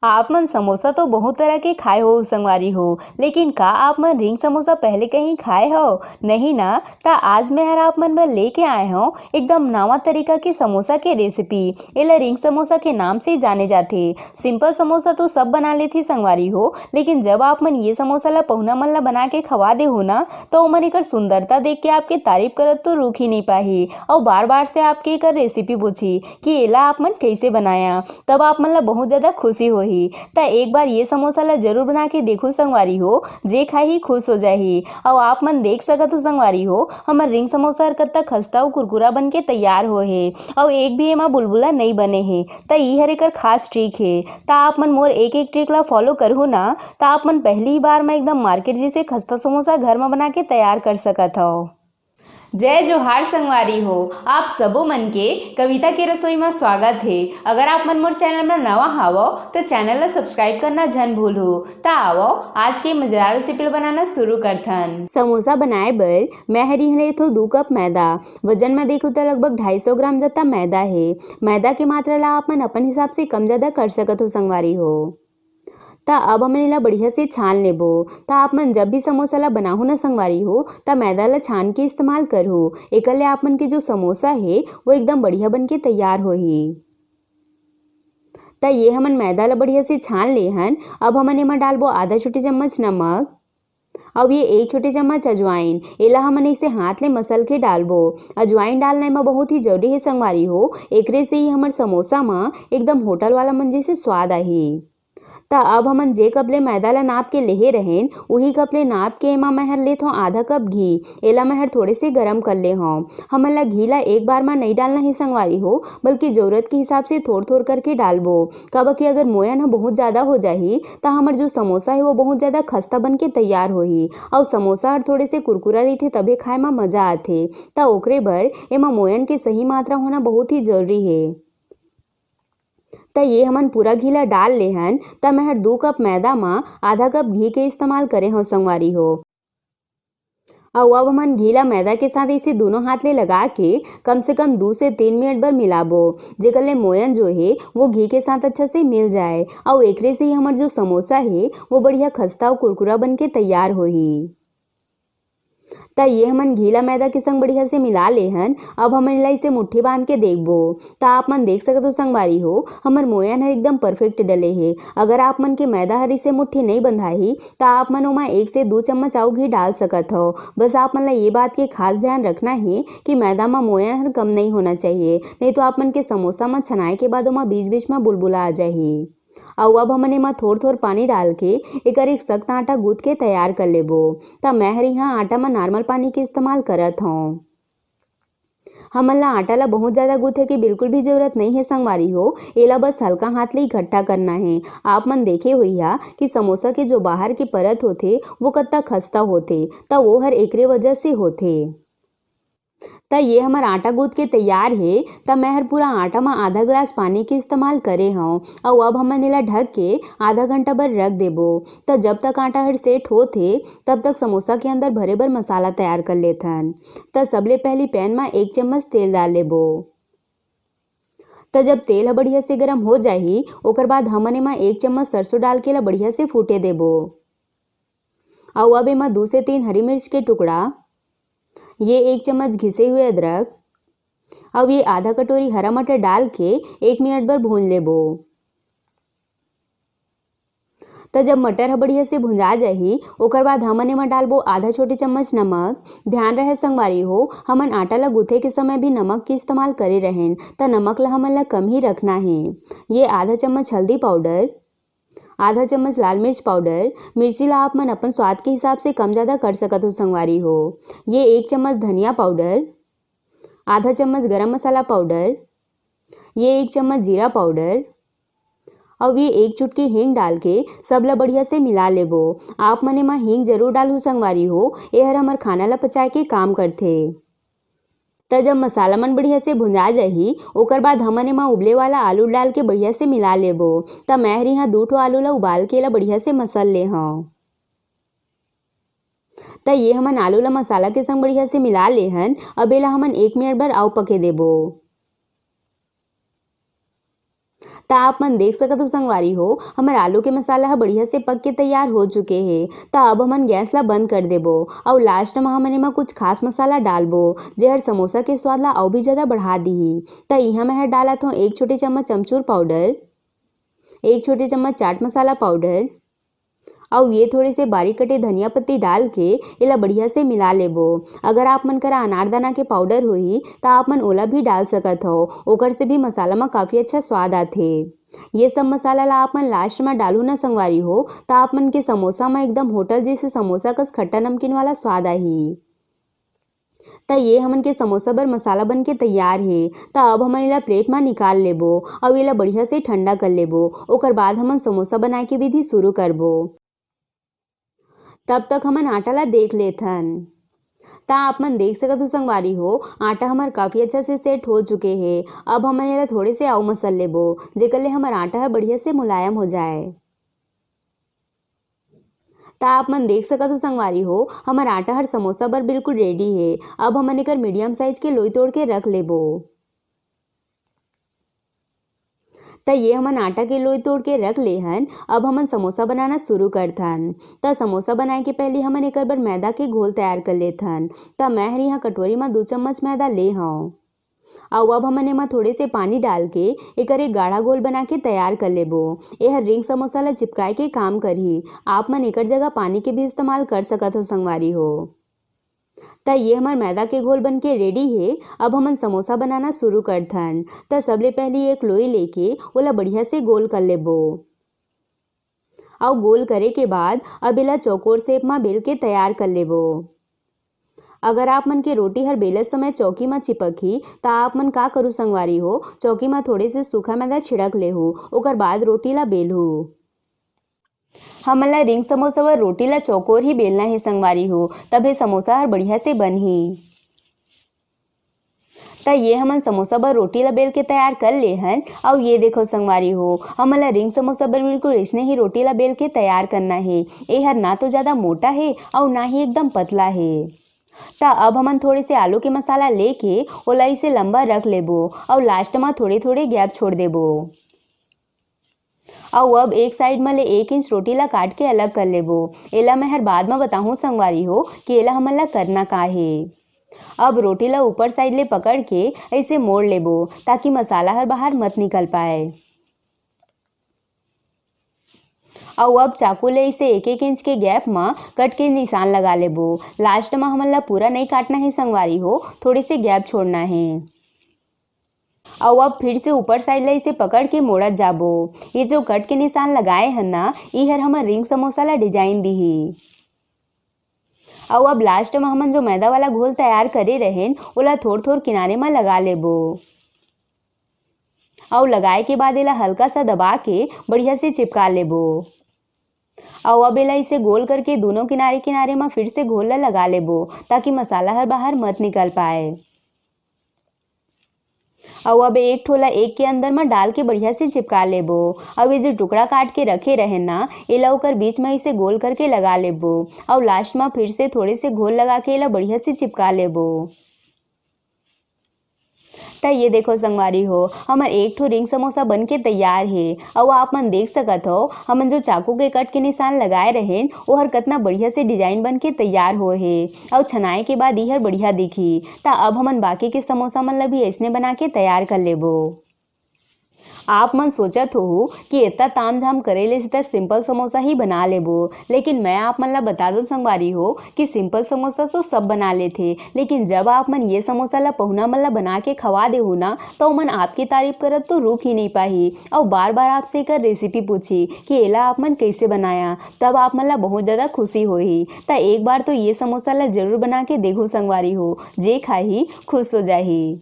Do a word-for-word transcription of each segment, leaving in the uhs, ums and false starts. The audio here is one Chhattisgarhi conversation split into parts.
आप मन समोसा तो बहुत तरह के खाए हो संगवारी हो, लेकिन का आप मन रिंग समोसा पहले कहीं खाए हो? नहीं ना? त आज मैं हर आप मन बर लेके आए हव एकदम नवा तरीका के समोसा के रेसिपी। एला रिंग समोसा के नाम से जाने जाथे। सिंपल समोसा तो सब बना लेथे संगवारी हो, लेकिन जब आप मन ये समोसा ला पहुना मन ला बना के खवा देहू ना, त ओमन एकर सुंदरता देख के आपके तारीफ करत तो रुक ही नहीं पाही, अउ बार बार से आपके एकर रेसिपी पूछी कि एला आप मन कैसे बनाया। तब आप मन ला बहुत ज्यादा खुशी होही। त एक बार ये समोसा ला जरूर बना के देखू संगवारी हो, जे खाही खुश हो जाही। अउ आप मन देख सकत हो संगवारी हो, हमर रिंग समोसा हर कत्ता खस्ता अउ कुरकुरा बन के तैयार होए हे, अउ एक भी एमा बुलबुला नइ बने हे। त ई हर एकर खास ट्रिक हे। त आप मन मोर एक एक ट्रिक ला फॉलो करहू ना, त आप मन पहली बार म एकदम मार्केट जैसे खस्ता समोसा घर म बना के तैयार कर सकत हव। जय जोहार संगवारी हो, आप सबो मन के कविता के रसोई म स्वागत हे। अगर आप मन मोर चैनल म नवा हावव, त चैनल ला सब्सक्राइब करना झन भूलहू। त आवव, आज के मजेदार रेसिपी ला बनाना शुरू करथन। समोसा बनाए बर मैं हर इहाँ लेथों दू कप मैदा। वजन म देखहू त लगभग ढाई सौ ग्राम जत्ता मैदा हे। मैदा के मात्रा ला आप मन अपन हिसाब से कम ज्यादा कर सकत हो संगवारी हो। त अब हमन एला बढ़िया से छान लेबो। त आप मन जब भी समोसा ला बनाहू ना संगवारी हो, त मैदा ला छान के इस्तेमाल करहू। एकर ले आप मन के जो समोसा हे, वो एकदम बढ़िया बन के तैयार होही। त ये हमन मैदा ला बढ़िया से छान ले हन। अब हमन एमा डालबो आधा छोटी चम्मच नमक, अउ ये एक छोटी चम्मच अजवाइन। एला हमन इसे हाथ ले मसल के डालबो। अजवाइन डालना एमा बहुत ही जरूरी हे संगवारी हो, एकरे से ही हमर समोसा म एकदम होटल वाला मन जैसे स्वाद आही। त अब हमन जे कप ले मैदा ला नाप के लेहे रहेन, उही कप ले नाप के एमा मैं हर लेथों आधा कप घी। एला मैं हर थोड़े से गरम कर ले हौं। हमन ला घी ला एक बार म नइ डालना हे संगवारी हो, बल्कि जरूरत के हिसाब से थोर-थोर करके डालबो। काबर कि अगर मोयन ह बहुत ज्यादा हो जाही, त हमर जो समोसा हे, वो बहुत ज्यादा खस्ता बन के तैयार होही। अउ समोसा हर थोड़े से कुरकुरा रहिथे, तभे खाए म मजा आथे। त ओकरे बर एमा मोयन के सही मात्रा होना बहुत ही जरूरी हे। त ये हमन पूरा घी ला डाल ले हन। त मैं हर दू कप मैदा म आधा कप घी के इस्तेमाल करे हौं संगवारी हो। अउ अब हमन घी ला मैदा के साथ इसे दोनों हाथ ले लगा के कम से कम दू से तीन मिनट बर मिलाबो, जेकर ले मोयन जो हे वो घी के साथ अच्छा से मिल जाए। अउ एकरे से ही हमर जो समोसा हे वो बढ़िया खस्ता अउ कुरकुरा बन के तैयार होही। त ये हमन घी ला मैदा के संग बढ़िया से मिला ले हन। अब हमन एला इसे मुट्ठी बांध के देखबो। त आप मन देख सकत हो संगवारी हो, हमर मोयन हर एकदम परफेक्ट डले हे। अगर आप मन के मैदा हर इसे मुट्ठी नइ बंधाही, त आप मन ओमा एक से दू चम्मच अउ घी डाल सकत हव। बस आप मन ला ये बात के खास ध्यान रखना हे कि मैदा म मोयन हर कम नइ होना चाहिए, नहीं तो आप मन के समोसा म छनाए के बाद ओमा बीच-बीच म बुलबुला आ जाही। अउ अब हमन एमा थोर-थोर पानी डाल के एकर एक सख्त आटा गूंथ के तैयार कर लेबो। त मैं हर इहाँ आटा म नॉर्मल पानी के इस्तेमाल करत हौं। हमन ला आटा ला बहुत ज्यादा गूंथे के बिल्कुल भी जरूरत नइ हे संगवारी हो, एला बस हल्का हाथ ले इकट्ठा करना हे। आप मन देखे होइहा कि समोसा के जो बाहर के परत होथे, वो कत्ता खस्ता होथे, त वो हर एकरे वजह से होथे। त ये हमर आटा गूंथ के तैयार हे। त मैं हर पूरा आटा म आधा गिलास पानी के इस्तेमाल करे हौं। अउ अब हमन एला ढक के आधा घंटा बर रख देबो। त जब तक आटा हर सेट होत हे, तब तक समोसा के अंदर भरे बर मसाला तैयार कर लेथन। त सबले पहली पैन म एक चम्मच तेल डाल लेबो। त जब तेल ह बढ़िया से गरम हो जाही, ओकर बाद हमन एमा एक चम्मच सरसों डाल के एला बढ़िया से फूटे देबो। अउ अब एमा दू से तीन हरी मिर्च के टुकड़ा, ये एक चम्मच घिसे हुए अदरक, अउ ये आधा कटोरी हरा मटर डाल के एक मिनट बर भून लेबो। त जब मटर ह बढ़िया से भुंजा जाही, ओकर बाद हमन एमा डालबो आधा छोटी चम्मच नमक। ध्यान रहे संगवारी हो, हमन आटा ल गूंथे के समय भी नमक के इस्तेमाल करे रहेन, त नमक ल हमन ल कम ही रखना हे। ये आधा चम्मच हल्दी पाउडर, आधा चम्मच लाल मिर्च पाउडर, मिर्ची ला आप मन अपन स्वाद के हिसाब से कम ज्यादा कर सकत हो संगवारी हो। ये एक चम्मच धनिया पाउडर, आधा चम्मच गरम मसाला पाउडर, ये एक चम्मच जीरा पाउडर, अउ ये एक चुटकी हींग डाल के सब ला बढ़िया से मिला लेबो। आप मन एमा हींग जरूर डालहू संगवारी हो, एहर हमर खाना ला पचाए के काम करथे। त जब मसाला मन बढ़िया से भुंजा जाही, ओकर बाद हमन एमा उबले वाला आलू डाल के बढ़िया से मिला लेबो। त मैं हर इहाँ दू ठो आलू ला उबाल के एला बढ़िया से मसल ले हौं। त ये हमन आलू ला मसाला के संग बढ़िया से मिला ले हन। अब एला हमन एक मिनट बर अउ पके देबो। त आप मन देख सकत हो संगवारी हो, हमर आलू के मसाला ह बढ़िया से पक के तैयार हो चुके हे। त अब हमन गैस ला बंद कर देबो अउ लास्ट म हमन एमा कुछ खास मसाला डालबो, जेहर समोसा के स्वाद ला अउ भी ज्यादा बढ़ा दिही। त इहाँ मैं ह डालत हौं एक छोटे चम्मच अमचूर पाउडर, एक छोटे चम्मच चाट मसाला पाउडर, अउ ये थोड़े से बारीक कटे धनिया पत्ती डाल के एला बढ़िया से मिला लेबो। अगर आप मन करा अनारदाना के पाउडर होही, त आप मन ओला भी डाल सकत हव, ओकर से भी मसाला म काफी अच्छा स्वाद आथे। ये सब मसाला ला आप मन लास्ट म डालहू ना संगवारी हो, त आप मन के समोसा म एकदम होटल जैसे समोसा कस खट्टा नमकीन वाला स्वाद आही। त ये हमन के समोसा बर मसाला बन के तैयार हे। त अब हमन एला प्लेट म निकाल लेबो अउ एला बढ़िया से ठंडा कर लेबो। ओकर बाद हमन समोसा बनाए के विधि शुरू करबो। तब तक हमन आटा ला देख लेथन। त आप मन देख सकत हो संगवारी हो, आटा हमर काफी अच्छा से सेट हो चुके हे। अब हमन एला थोड़े से अउ मसल लेबो, जेकर ले हमर आटा ह बढ़िया से मुलायम हो जाए। त आप मन देख सकत हो संगवारी हो, हमर आटा हर समोसा बर बिल्कुल रेडी हे। अब हमन एकर मीडियम साइज के लोई तोड़ के रख लेबो। त ये हमन आटा के लोई तोड़ के रख ले हन। अब हमन समोसा बनाना शुरू करथन। त समोसा बनाए के पहिली हमन एकर बर मैदा के घोल तैयार कर लेथन। त मैं हर इहाँ कटोरी म दू चम्मच मैदा ले हौं। अउ अब हमन एमा थोड़े से पानी डाल के एकर एक गाढ़ा घोल बना के तैयार कर लेबो। एहर रिंग समोसा ला चिपकाए के काम करही। आप मन एकर जगह पानी के भी इस्तेमाल कर सकत हो संगवारी हो। त ये हमर मैदा के घोल बन के रेडी हे। अब हमन समोसा बनाना शुरू करथन। त सबले पहिली एक लोई लेके ओला बढ़िया से गोल कर लेबो। अउ गोल करे के बाद अब एला चौकोर शेप म बेल के तैयार कर लेबो। अगर आप मन के रोटी हर बेलत समय चौकी म चिपकही, त आप मन का करू संगवारी हो, चौकी म थोड़े से सूखा मैदा छिड़क लेहू, ओकर बाद रोटी ला बेलहू। हमन ला रिंग समोसा बर रोटी ला चौकोर ही बेलना हे संगवारी हो, तभे समोसा हर बढ़िया से बनही। त ये हमन समोसा बर रोटी ला बेल के तैयार कर ले हन। अउ ये देखो संगवारी हो, हमन ला रिंग समोसा बर बिल्कुल अइसने ही रोटी ला बेल के तैयार करना हे। ए हर ना तो ज्यादा मोटा हे अउ ना ही एकदम पतला हे। त अब हमन थोड़े से आलू के मसाला लेके ओला इसे लंबा रख लेबो अउ लास्ट म थोड़े-थोड़े गैप छोड़ देबो। अउ अब एक साइड म ले एक इंच रोटी ला काट के अलग कर लेबो। एला मैं हर बाद म बताहूँ संगवारी हो कि एला हमन ला करना का हे। अब रोटी ला ऊपर साइड ले पकड़ के अइसे मोड़ लेबो, ताकि मसाला हर बाहर मत निकल पाए। अउ अब चाकू ले इसे एक एक इंच के गैप म कट के निशान लगा लेबो। लास्ट म हमन ला पूरा नइ काटना हे संगवारी हो, थोड़े से गैप छोड़ना हे। अउ अब फिर से ऊपर साइड ला इसे पकड़ के मोड़त जाबो। ये जो कट के निशान लगाए हन ना, ई हर हमर रिंग समोसा ला डिजाइन दिही। अउ अब लास्ट म हमन जो मैदा वाला घोल तैयार करे रहेन, ओला थोर-थोर किनारे म लगा लेबो। अउ लगाए के बाद एला हल्का सा दबा के बढ़िया से चिपका लेबो। अउ अब एला इसे गोल करके दोनों किनारे-किनारे म फिर से घोल ला लगा लेबो, ताकि मसाला हर बाहर मत निकल पाए। अउ अब एक ठो ला एक के अंदर म डाल के बढ़िया से चिपका लेबो। अउ ये जो टुकड़ा काट के रखे रहेन ना, एला ओकर बीच म इसे गोल करके लगा लेबो। अउ लास्ट म फिर से थोड़े से घोल लगा के एला बढ़िया से चिपका लेबो। त ये देखो संगवारी हो, हमर एक ठो रिंग समोसा बन के तैयार हे। अउ आप मन देख सकत हो, हमन जो चाकू के कट के निशान लगाए रहेन, ओहर कतना बढ़िया से डिजाइन बन के तैयार होए हे। अउ छनाए के बाद इहर बढ़िया दिखही। त अब हमन बाकी के समोसा मन ल भी अइसने बना के तैयार कर लेबो। आप मन सोचत होहू कि एतना ताम झाम करे ले सीधा सिंपल समोसा ही बना लेबो, लेकिन मैं आप मन ला बता दूं संगवारी हो कि सिंपल समोसा तो सब बना लेथे, लेकिन जब आप मन ये समोसा ला पहुना मन ला बना के खवा देहू ना, त ओमन आपके तारीफ करत तो रुक ही नहीं पाही, अउ बार बार आपसे एकर रेसिपी पूछी कि एला आप मन कैसे बनाया, तब आप मन ला बहुत ज्यादा खुशी होही। त एक बार तो ये समोसा ला जरूर बना के देखू संगवारी हो, जे खाही खुश हो जाही।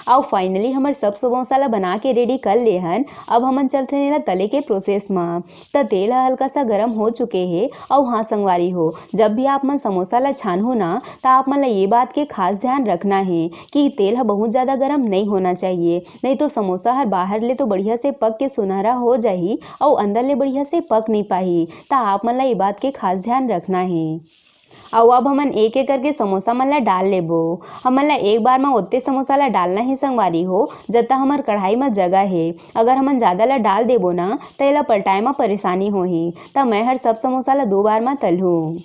अउ फाइनली हमर सब समोसा ला बना के रेडी कर ले हन। अब हमन चलथन एला तले के प्रोसेस म। त तेल ह हल्का सा गरम हो चुके हे। अउ हाँ संगवारी हो, जब भी आप मन समोसा ला छानहू ना, त आप मन ला ये बात के खास ध्यान रखना हे कि तेल ह बहुत ज्यादा गरम नहीं होना चाहिए, नहीं तो समोसा हर बाहर ले तो बढ़िया से पक के सुनहरा हो जाही अउ अंदर ले बढ़िया से पक नहीं पाही। त आप मन ला ये बात के खास ध्यान रखना हे। अउ अब हमन एक-एक करके समोसा मन ला डाल लेबो। हमन ला एक बार म ओतने समोसा ला डालना हे संगवारी हो, जतना हमर कढ़ाई म जगह हे। अगर हमन ज्यादा ला डाल देबो ना, त एला पलटाए म परेशानी होही। त मैं हर सब समोसा ला दो बार म तलहूँ।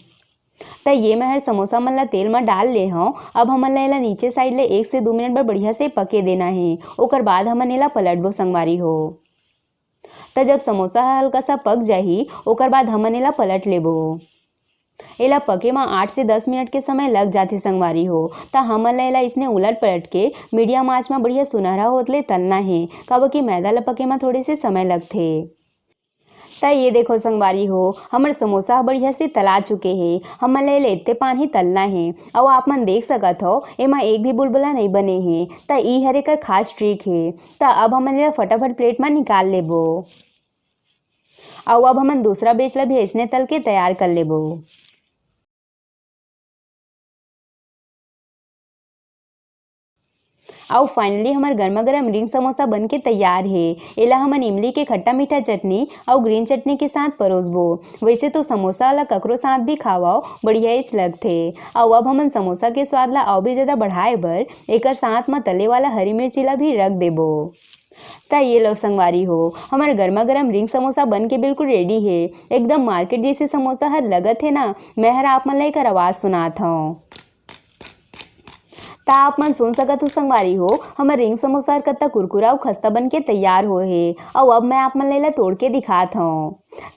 त ये मैं हर समोसा मन ला तेल म डाल ले हौं। अब हमन ला एला नीचे side ले एक से दो मिनट बर बढ़िया से पके देना हे। ओकर बाद हमन एला पलटबो संगवारी हो। त जब समोसा ह हल्का सा पक जाही, ओकर बाद हमन एला पलट लेबो। एला पके म आठ से दस मिनट के समय लग जाथे संगवारी हो। त हमन ला एला इसने उलट पलट के medium आंच म बढ़िया सुनहरा होत ले तलना हे, काबर कि मैदा ला पके म थोड़े से समय लगथे। त ये देखो संगवारी हो, हमर समोसा ह बढ़िया से तला चुके हे। हमन ला एला एतने पान ही तलना हे। अउ आप मन देख सकत हो, एमा एक भी बुलबुला नइ बने हे। त ई हर एकर खास trick हे। त अब हमन एला फटाफट plate म निकाल लेबो। अउ अब हमन दूसरा batch ला भी अइसने तल के तैयार कर लेबो। अउ finally हमर गरमा गरम रिंग समोसा बन के तैयार हे। एला हमन इमली के खट्टा मीठा चटनी अउ green चटनी के साथ परोसबो। वैसे तो समोसा ला ककरो साथ भी खावव, बढ़िया इच लगथे। अउ अब हमन समोसा के स्वाद ला अउ भी ज्यादा बढ़ाए बर एकर साथ म तले वाला हरी मिर्ची ला भी रख देबो। त ये लो संगवारी हो, हमर गरमा गरम रिंग समोसा बन के बिल्कुल ready हे। एकदम market जैसे समोसा हर लगत हे ना, मैं हर आप मन ला एकर आवाज सुनात हौं। त आप मन सुन सकत हो संगवारी हो, हमर रिंग समोसा हर कत्ता कुरकुरा अउ खस्ता बन के तैयार होए हे। अउ अब मैं आप मन ला एला तोड़ के दिखात हौं।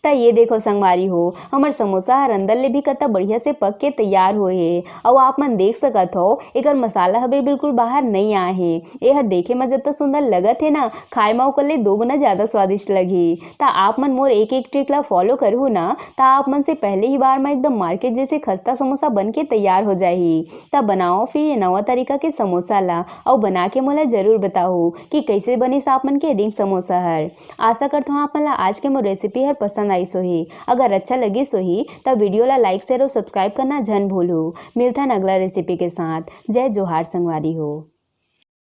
त ये देखो संगवारी हो, हमर समोसा हर अंदर ले भी कत्ता बढ़िया से पक के तैयार होए हे। अउ आप मन देख सकत हो, एकर मसाला हबे बिल्कुल बाहर नइ आए हे। ए हर देखे म जत्ता सुंदर लगत हे ना, खाए म ओकर ले दो गुना ज्यादा स्वादिष्ट लगही। त आप मन मोर एक-एक trick ला follow करहू ना, त आप मन से पहले ही बार म एकदम market जैसे खस्ता समोसा बन के तैयार हो जाही। त बनाओ फिर ये नवा तरीका के समोसा ला, अउ बना के मोला जरूर बताहू कि कैसे बनिस आप मन के रिंग समोसा हर। आशा करत हौं आप मन ला आज के मोर recipe हर पसंद आइस होही। अगर अच्छा लगिस होही, त video ला like, share अउ subscribe करना झन भूलहू। मिलथन अगला recipe के साथ। जय जोहार संगवारी हो।